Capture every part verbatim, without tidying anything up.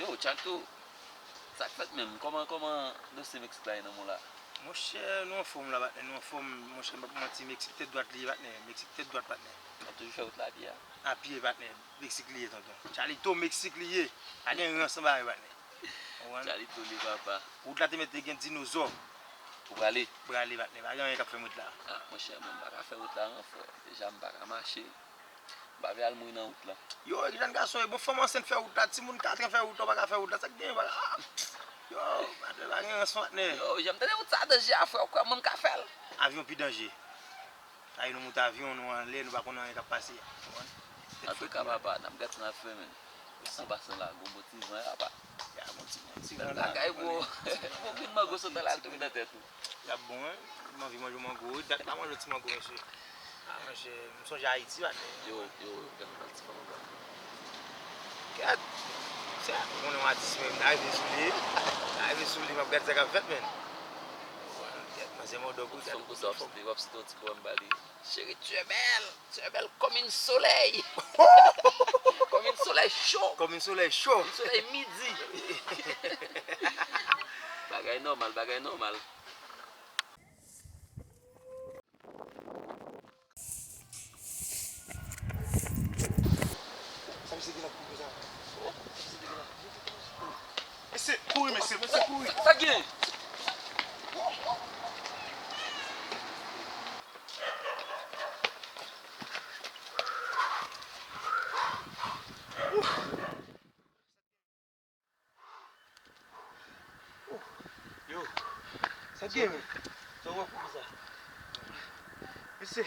Yo, Chalito, sa k fèt menm? Kòman, kòman dosye Meksik la ye nan men w la? Monchè, nou anfòm la, patnè, nou anfòm, monchè, m p ap manti, Meksik tèt dwat li ye, patnè, Meksik tèt dwat, patnè. N ap toujou fè wout la a pye a? A pye, patnè, Meksik li ye, tonton. Chalito, Meksik li ye, pa gen rans anba yo, patnè. Ou konprann? Chalito li papa. Wout la te mèt te gen dinozò. Ou prale? Prale, patnè, pa gen anyen k ap fè m wout la. Ah, monchè, mwen m pa ka fè wout la non, frè. Deja m pa ka mache. M pa vle al mouri nan wout la. Yo, e jèn gason, e bon, fanm ansent fè wout la, timoun katran fè wout la, w pa ka fè wout la, sa k gen, pa ka, ah! Yo, patnè, pa gen rans, patnè. Yo, jan m tande wout sa danje a, frè, ou kwè mwen m ka fè l? Avyon pi danje. Sa vle di nou moute avyon, nou anlè, nou pa konn anyen k ap pase. Ou konprann? Antouka, papa, n ap gad sa n ap fè, men. An pasan la, gon bon ti van, papa. Ya, bon ti, bon ti van la. Bèl bagay, bro. Bon grenn mango sot anlè al tonbe nan tèt ou. Y ap bon, wi. M anvi manje yon mango, wi. Dat m pa manje yon ti mango, mesye. Ah, monchè, m sonje Ayiti, patnè. Yo, yo, yo, gad yon ti fanm ankò. Gad. Se a, ou konnen yon atis, men, m ta rive sou li. M ta rive sou li, m ap gad sa k ap fèt, men. Gad, manzè mòdòk, wi, gad yon fanm. Fanm konsa, w ap site, w ap site yon ti poèm ba li. Chérie, tu es belle, tu es belle comme une soleil. Comme une soleil chaud. Comme une soleil chaud. Une soleil midi. Bagay nòmal, bagay nòmal. Sa misye gen nan kou konsa? Sa misye gen nan kou konsa? Mesye, kouri, mesye, mesye, kouri. Sa, sa gen? Yo, sa gen, men? Sa w wè pou sa? Mesye,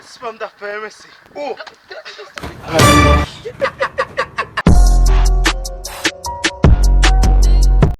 se pa m ta fè, mesye. Oh!